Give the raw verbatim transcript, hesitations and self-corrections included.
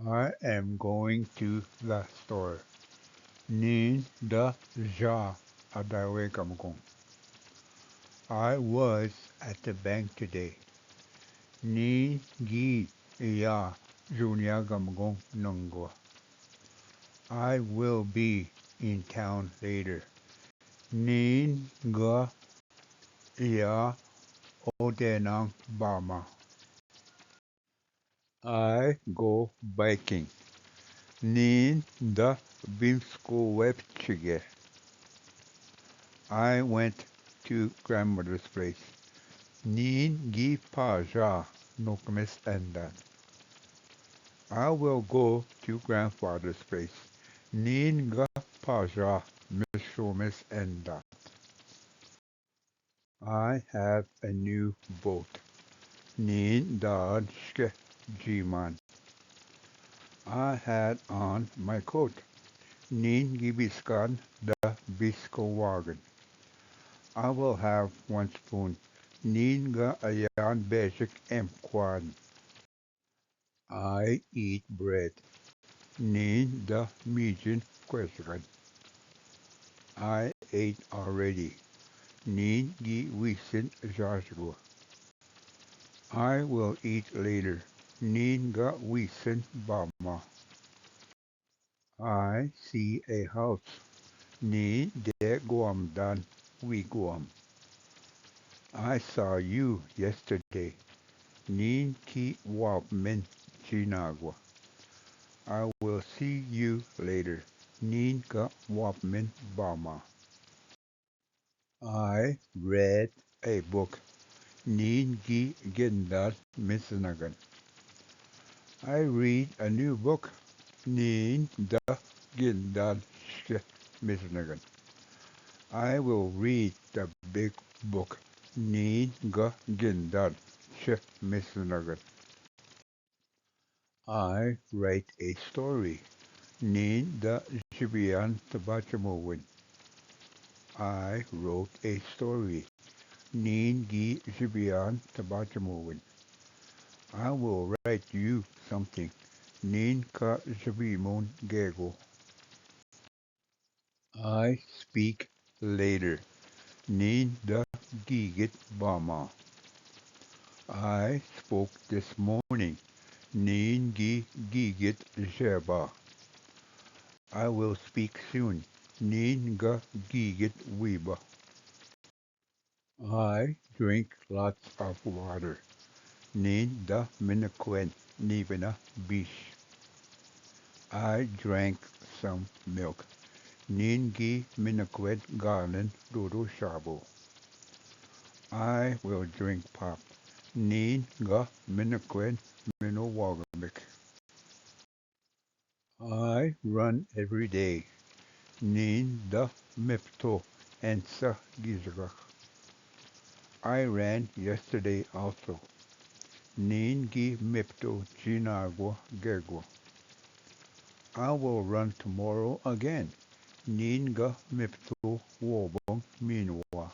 I am going to the store. Nin da ja a daiwe gamgong. I was at the bank today. Nin gi ya junia gamgong nungwa. I will be in town later. Nin ga ya odenang bama. I go biking. Nin da bimsko web chige. I went to grandmother's place. Nin gi paja nukmes endan. I will go to grandfather's place. Nin ga paja mishomes endan. I have a new boat. Nin dan shke jiman. I had on my coat. Nin gi biskan da bisko wagen. I will have one spoon. Nin ga ayan bejik emkwan. I eat bread. Nin da mijin kwesgan. I ate already. Nin gi wisin jajgo. I will eat later. Nin ga wisin bama. I see a house. Nin de guam dan wi guam. I saw you yesterday. Nin ki wapmen jinagwa. I will see you later. Nin ka wapmen bama. I read a book. Nin gi gendal misnagan. I read a new book. Nin da gendal shke misnagan. I will read the big book. Nin ga gendal she misnagan. I write a story. Nin da jibian tabachamuwin. I wrote a story. Nin gi jibian tabachamuwin. I will write you something. Nin ka jibimun gego. I speak later. Nin da gigit bama. I spoke this morning. Nin gi gigit jeba. I will speak soon. Nin ga gigit wiba. I drink lots of water. Nin da minakwen nibina bish. I drank some milk. Nin gi minakwen galen dodo shabo. I will drink pop. Nin ga minakwen mino wagamik. I run every day. Nin da mepto ensa gizgak. I ran yesterday also. Nin gi mepto jinagwa gegwa. I will run tomorrow again. Nin ga mepto wobang minwa.